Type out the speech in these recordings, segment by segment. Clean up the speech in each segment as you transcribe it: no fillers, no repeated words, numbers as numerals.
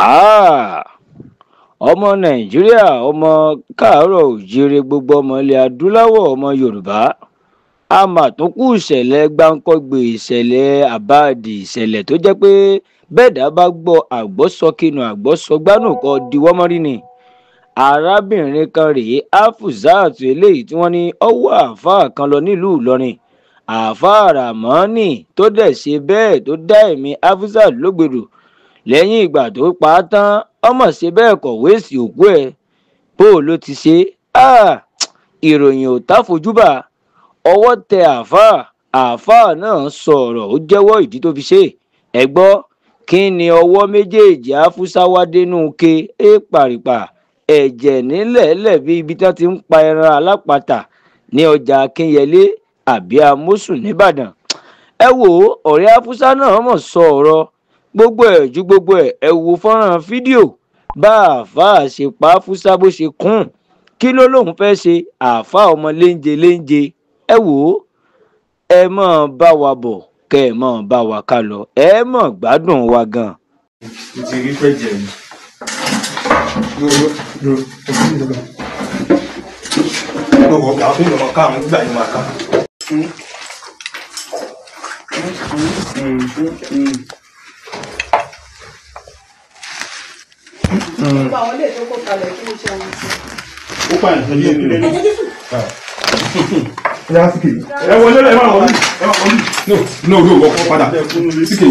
Háà! Ọmọ Nàìjíríà, ọmọ káàárọ̀ oòjíire, gbogbo ọmọ ilẹ̀ adúláwọ̀, ọmọ Yorùbá, a mà tún kú ìṣẹ̀lẹ̀ gbáǹkọ́gbè, ìṣẹ̀lẹ̀ àbáàdì, ìṣẹ̀lẹ̀ tó jẹ́ pé bẹ́ẹ̀dá bá gbọ́ àgbọ́sọkínú àgbọ́sọgbánù kọ́ diwọ́mọ́rí ni. Arábìnrin kan rèé, Afusat, eléyìí tí wọ́n ní ọwọ́ àáfàá kan lọ nílùú Ìlọrin, àáfàá Ramoni, tó dẹ̀ ṣe bẹ́ẹ̀ tó dá ẹ̀mí Afusat lógbòdò. Lẹ́yìn ìgbà tó pa á tán, ọmọ ṣe bẹ́ẹ̀ kọ̀wé sí òkú ẹ̀. Bó ló ti ṣe? Ìròyìn ò táfojúbà. Ọwọ́ tẹ àáfàá, àáfàá náà sọ̀rọ̀, ó jẹ́wọ́ ìdí tó fi ṣe. Ẹ gbọ́, kí ni ọwọ́ méjèèjì Afusa wá dénú ke é pàrìpà ẹ̀jẹ̀ nílẹ̀ẹ́lẹ̀ bí ibi tí wọ́n ti ń pa ẹran alápatà ní ọjà Akínyẹlé àbí Amósùn nìbàdàn. Ẹ wò ó, ọ̀rẹ́ Afusa náà mọ̀ sọ ọ̀rọ̀ gbogbo ẹ̀ ju gbogbo ẹ̀. Ẹ wo fọ́nrán fídíò bá àáfàá ṣe pa Afusa bó ṣe kún. Kí ló lóun fẹ́ ṣe àáfàá ọmọ léńje léńje? Ẹ wò ó, ẹ mọ̀ bá wa bọ̀, kẹ́ ẹ mọ̀ bá wa ká lọ, ẹ mọ̀ gbádùn wa gan. Mo ti rí pẹ́ jẹ̀ mi. Dúró dúró, ẹ̀sìn mi lọ́gbà. Mo kọ̀ àwọn fíìmù ọmọ ká àwọn gbígbà yìí máa ká. Gbogbo àwọn ilé tó kó kalẹ̀, kí ni iṣẹ́ wọn sí? Ó pààyàn sí ilé ìlú. Ẹ wọlé, ẹ máa wọlé, ẹ máa wọlé. No no no, wọ́n kọ́ padà. Síkè.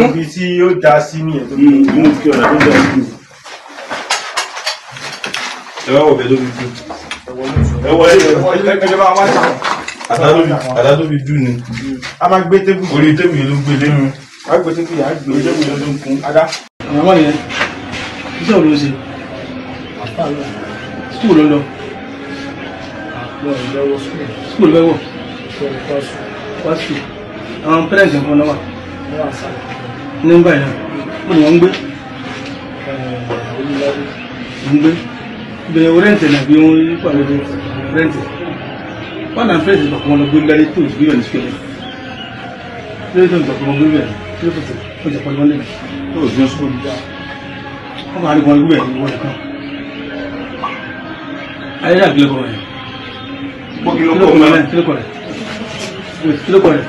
Ibi tí ó já sí nìyẹn tó Mú kí ọ̀nà tó já sí. Ẹ wá wọ̀ bẹ́ẹ̀ ló fi dùn. Ẹ wọlé, ẹ jọba wá sàn. Àdá tó fi dùn ni. A máa gbé tébù. Orí tébù yìí ló gbé lé. A gbé tébù yìí, a gbé Orí tébù yìí ló ń kún. Adá. Àwọn ọmọ yẹn, iṣẹ́ wo ló ń ṣe? Skúl ló ń lọ. Skúl ló fẹ́ wọ̀. Wá skúl. Àwọn pẹ́rẹ́ǹtì nǹkan náà wà. Ní ń báyìí náà, mo ní wọ́n ń gbé. Ń gbé. Bẹ̀rẹ̀ rẹ́ǹtì náà bí wọ́n yí pàdé rẹ́ǹtì. Wọ́n náà pẹ́rẹ́ǹtì gbà kó wọn lọ gbé lálẹ́ tó ìgbé yọ̀ ní skúl yẹn. Lórí tó ìgbà kó wọn gbé bẹ̀rẹ̀, lórí tó ó jẹ́ pọ́n lẹ́nu. Ó gbé skúl. Wọ́n máa rí wọn gbé bẹ̀rẹ̀ wọ́n nìkan. Ayé dàbí lọ́kọ̀ rẹ̀. Bọ́ kí ló kọ́ ọmọ náà? Kí ló kọ́ rẹ̀? Kí ló kọ́ rẹ̀?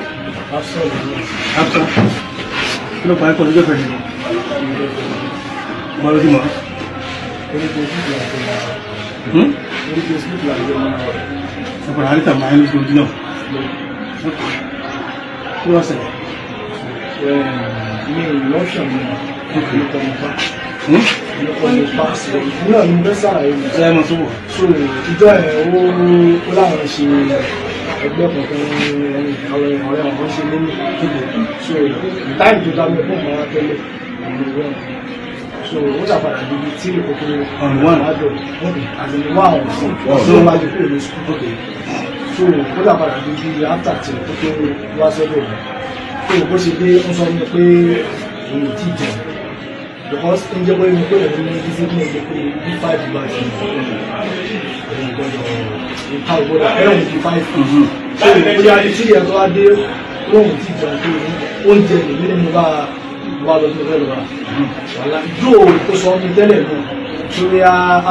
Afsa. Kí ló kọ́ ẹ̀kọ́ lójó fẹ̀rẹ̀ nìkan? Ọmọ ló ti mọ̀. Ọ̀pọ̀lọpọ̀ àríkà máa ń lójú náà. Kí ló ṣẹlẹ̀? Mi lọ́ṣọ̀ mi ló kọ́ mi pa. Náà ni mo fẹ́ ṣàlàyé mi. Ṣé ẹ mọ̀ sọ́wọ́? So ìjọ ẹ̀ ó láwọn ṣe ẹgbẹ́ kankan, àwọn ọ̀rẹ́ wọn ṣe lé ní. So táìmù tó dá mi fún ọmọ wa tẹ́lẹ̀ òun ni so ó ṣàpadà débi tí ìkókó àjọ àti ní wà ọ̀sán tó wá di kúrò ní sukùl. So ó ṣàpadà débi after tí ó tó wá sọ́dọ̀ mi. So bó ṣe dé, ó sọ fún mi pé òun ò tí ì jẹun because ń jẹ́ pé mo pé òun ní discipline jẹ́ pé bí five bá ti òun gbọ́dọ̀ ìta ìgbọ́dọ̀ ẹ̀rùn bí five. So bóyá ní tí ìyẹn tó wá dé lóhùn tí ìjọba tó ní oúnjẹ lèmi ni mo bá wà lọ sí ọ̀fẹ́ lọ́wọ́ wàhálà yóò tó sọ mi tẹ́lẹ̀ náà sórí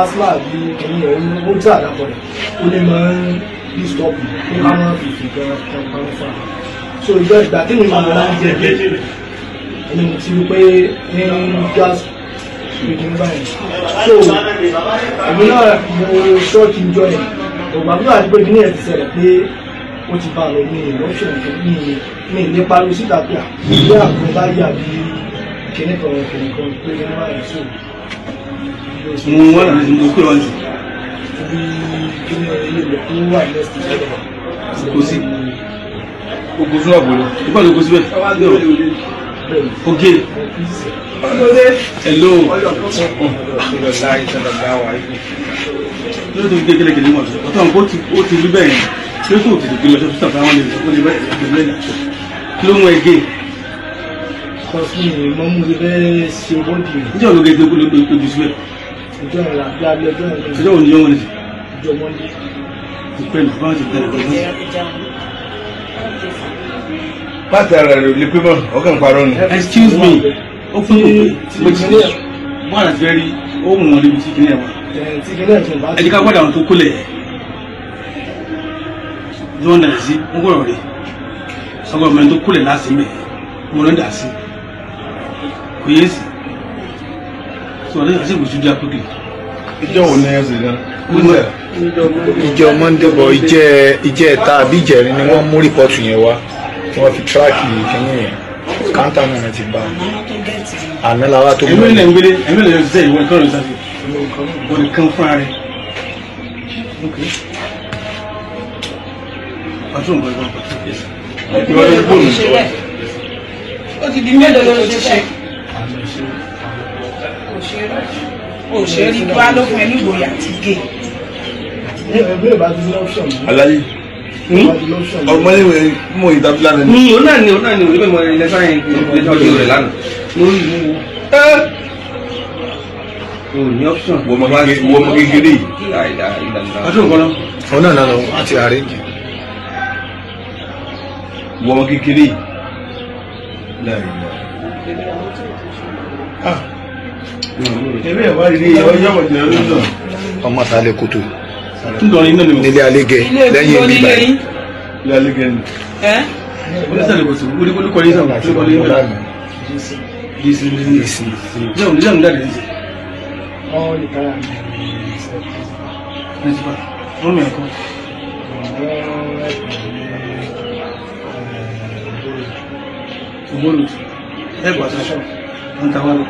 asma bí kìíní ẹ̀ ó ń tí àdàpọ̀ rẹ̀ ó ní máa ń bí stop mi pé ká máa fi fi gan kan pamọ́ fún wa. So ìjọ ìgbà tí mi máa ń jẹ dé ẹni mo ti rí pé ní gas gbẹgbẹ báyìí. So èmi náà mo ṣọ́ọ̀kì ń jọ yẹn ògbà tó àti pé kíní ẹ̀ ti ṣẹlẹ̀ pé ó ti bá a lọ ní ìlọ́ṣọ̀ ní ní ilé pariwo síta pé ìyá àgbọn bá yà bí kíní kan kíní kan pé kíní báyìí. So Mo wọ́n náà mo kúrò wọn jù. Ibi kíní ilé rẹ̀ tó wà next to Kò sí. Ogun sún àbò lọ. Ìgbà ló kó síbẹ̀. Oge. Hello. Lórí tó fi gé kélekèlé mọ̀ sí. Ọ̀tọ̀ nǹkan ó ti rí bẹ́ẹ̀ yẹn. Lórí tó ti gbé lọ sí ọ̀sán àwọn olè bẹ́ẹ̀ lẹ́yìn. Kí ló mú ẹ gé? Kọ́sí mi mọ́ mú mi fẹ́ ṣe bọ́dì rẹ̀. Níjọ́ ló gé gbé lójú síbẹ̀? Ìjọ ìrìn àbí alẹ́ ọjọ́ ìrìn. Ìjọ òní yóò wọlé sí. Ìjọ Mọ́ndé. Ìpẹ́ ìlú bá ti tẹ̀lé pẹ̀lú. Pàtẹ ara rẹ̀ lè pé mọ́, ọkàn parọ́ ni. Excuse me, ó fún mi mo ti ní wọ́n àti fẹ́ rí ó mú wọn níbi tí kìnìún ẹ̀ wà. Ẹ jẹ́ ká gbọ́dọ̀ àwọn tó kólẹ̀ ní wọ́n dà sí wọ́n gbọ́dọ̀ rí ọgbọ́n mẹ́rin tó kólẹ̀ láti mẹ́ wọ́n ló dà sí kò yé sí so ọ̀dọ́ àti ìbùsùn dí apókè. Ìjọ wo ni ẹ sì náà? Ìjọ Monday bọ̀ ìjẹ́ ẹ̀ta àbí ìjẹrin ni wọ́n mú rìpọ́tù yẹn wá tí wọ́n fi tíráàkì kínní yẹn káńtà náà ti bá àná làwa tó ẹ̀mí lè ń gbélé ẹ̀mí lè ṣiṣẹ́ ìwọ ìkọrọ̀ ìṣàfihàn wọ́n nìkan fúnra rẹ̀. Pàtó nǹkan ìgbà pàtó yẹsà. Ó ti di mélòó ló ti ṣe? Kò ṣe rí. Kò ṣe rí kí wá ló fún ẹ ní ìgboyà àti gé. Aláyé. Ọmọ ìwé mú ìdábílá ni. Ní òun náà ni òun náà ni òun ní ilẹ̀ sáyẹn ilé ọjọ́ rẹ̀ lánàá. Lórí ìlú wo. O ní option. Wọ́n mọ kékeré yìí. Pàtó nǹkan lọ. Òun náà náà àti àrẹ́jì. Wọ́n mọ kékeré yìí. Ẹ̀mí ẹ̀ wá rí ọjọ́ ọ̀jọ̀ lónà. Ọmọ sálẹ̀ kòtò. Ńlọrin náà ni mo. Nílé Alégẹ lẹ́yìn bíbá yìí. Nílé Alégẹ ni. Onísàlẹ̀ kòtò olùkọ́ yín sàwọn olùkọ́ yín sàwọn. DC DC. Ṣé òun ní sàwọn jáde ní sè? Principal, wọ́n mi ẹ̀kọ́. Ògbólù ẹ̀gbọ́n àti wọ́n ta wá lọ.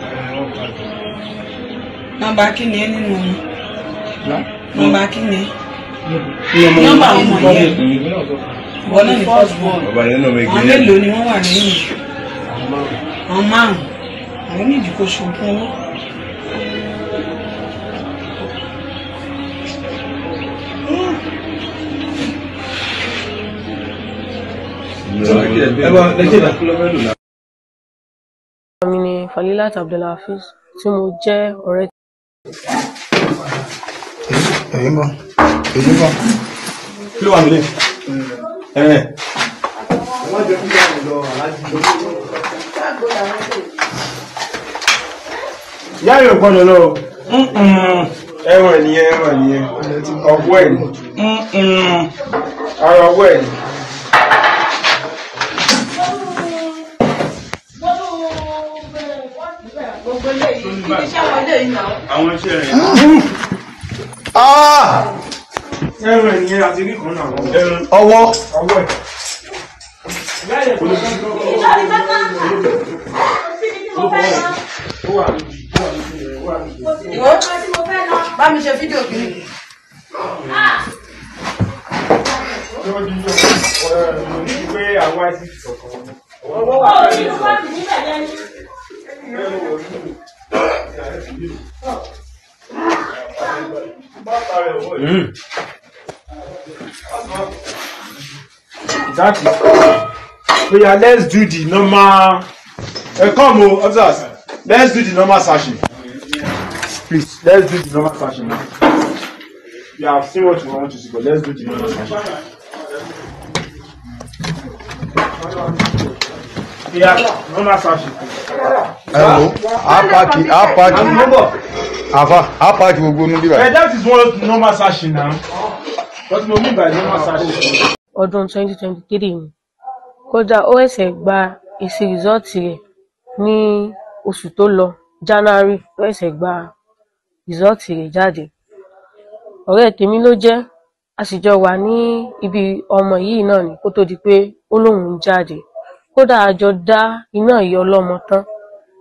Nọ́mbà kí ni ẹ nínú wọn? Nọ́mbà kí ni ẹ? Nọ́mbà ọmọ yẹn. Ìwọ náà ní first born. Bàbá yẹn náà mi Àwọn mélòó ni wọ́n wà nínú? Àwọn márùn-ún. Àwọn méjì kò ṣògùn owó. Mi ni Falilat Abdulhafiz tí mo jẹ́ ọ̀rẹ́. Èyí ń bọ̀, èyí ń bọ̀. Kí ló wà nílé? Ìyá yóò gbọ́dọ̀ lọ. Ẹ̀wọ̀n nìyẹn, ẹ̀wọ̀n nìyẹn. Ọwọ́ ẹ̀ ni. Ara ọwọ́ ẹ̀ ni. Àwọn iṣẹ́ rẹ̀. Ẹ̀wọ̀n nìyẹn àti rí kan náà. Ọwọ́. Ọwọ́ ẹ̀. Ìwọ bá mi ṣe fídíò kìíní. Exactly. So yeah, let's do the normal. Come on, officers. Let's do the normal searching. Please, let's do the normal searching now. We have seen what we want to see, but let's do the normal searching. Yeah, normal searching. Hello. A paaki. Àfà, a paaki gbogbo inú bíbá. That is what normal searching now. What do you mean by normal searching? Ọdún 2023 ni. Kódà ó ṣẹ̀ṣẹ̀ gba èsì rìsọ́ọ̀tì rẹ̀ ní oṣù tó lọ, January ló ṣẹ̀ṣẹ̀ gba rìsọ́ọ̀tì rẹ̀ jáde. Ọ̀rẹ́ tèmi ló jẹ́, a sì jọ wà ní ibi ọmọ yìí náà ni kó tó di pé ó lóun ń jáde. Kódà a jọ dá iná ìyá ọlọ́mọ tán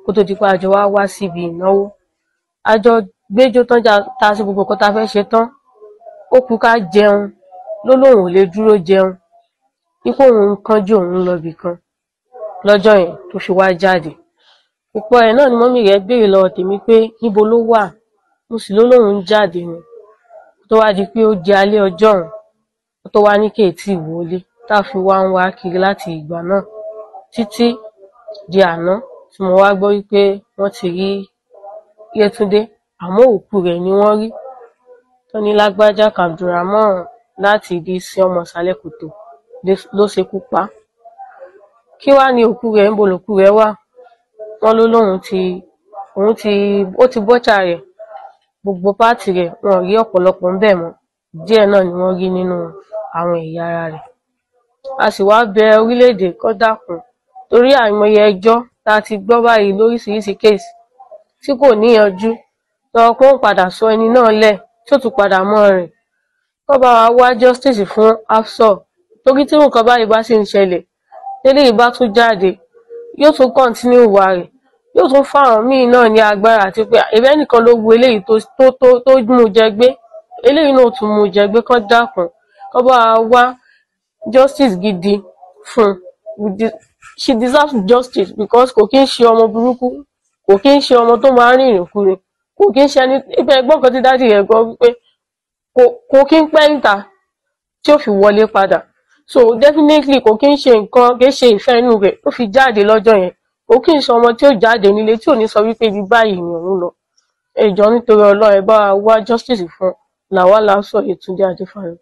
kó tó di pé a jọ wá wá síbi ìnáwó. A jọ gbéjó tán ta sí gbogbo nǹkan tá a fẹ́ ṣe tán. Ó kú ká jẹun ló lóun ò lè dúró jẹun, ipò òun ń kánjú òun lọ ibì kan lọ́jọ́ yẹn tó fi wá jáde. Ìpọ ẹ̀ náà ni mọ́mí rẹ̀ béèrè lọ́wọ́ tèmi pé níbo ló wà, mo sì ló lóun ń jáde ni. Tó wá di pé ó di alẹ́ ọjọ́ òun tó wá ní kéètì ìwọlé tá a fi wá ń wá kiri láti ìgbà náà títí di àná tí mo wá gbọ́ wípé wọ́n ti rí Yétúndé, àmọ́ òkú rẹ̀ ni wọ́n rí. Tó ní Lágbájá Abdulrahman láti ìdí sí ọmọ ìsàlẹ̀ kòtò ló ṣekú pa á. Kí wàá ní òkú rẹ̀, ń bo lòkú rẹ̀ wà? Wọ́n ló lóun ti òun ti ó ti bọ́chà rẹ̀, gbogbo páàtì rẹ̀ wọn ò rí ọ̀pọ̀lọpọ̀ ń bẹ̀ mọ́, díẹ̀ náà ni wọ́n rí nínú àwọn ẹ̀yà ara rẹ̀. A sì wá bẹ orílẹ̀-èdè kó dákun, torí àìmọye ẹjọ́ tá a ti gbọ́ báyìí lóríṣiríṣi kéèsì tí kò níyanjú, tọrọ pé ó ń padà sọ ẹni náà lẹ̀ tí ó tún padà mọ́ rìn. Kó bá wa wá justice fún Hafsoh, torí tí nǹkan báyìí bá sì ń ṣẹlẹ̀, tẹ́lẹ̀ yìí bá tún jáde, yóò tún continue ìwà rẹ̀, yóò tún fáwọn míì náà ní agbára àti pé ẹ̀bẹ̀ nìkan ló wu eléyìí tó tó tó mú jẹ gbé, eléyìí náà tún mú jẹ gbé. Kó dákun, kó bá wa wá justice gidi fún un. She deserves justice because kò kí ń ṣe ọmọ burúkú, kò kí ń ṣe ọmọ tó máa ń rìnrìn kúrin, kò kí ń ṣe ẹni ibẹ̀. Ẹgbọ́n kan tí daddy rẹ̀ gbọ́ wípé kò kí ń pẹ́ níta tí ó fi wọlé padà. So definitely kò kí ń ṣe nǹkan, kì í ṣe ìfẹ́ inú rẹ̀ tó fi jáde lọ́jọ́ yẹn. Kò kí ń ṣe ọmọ tí ó jáde nílé tí ò ní sọ wípé ibi báyìí ni òun lọ. Ẹ jọ̀ọ́, nítorí Ọlọ́run, ẹ bá wa wá justice fún Lawal Hafsoh Yétúndé Adéfáyọ̀.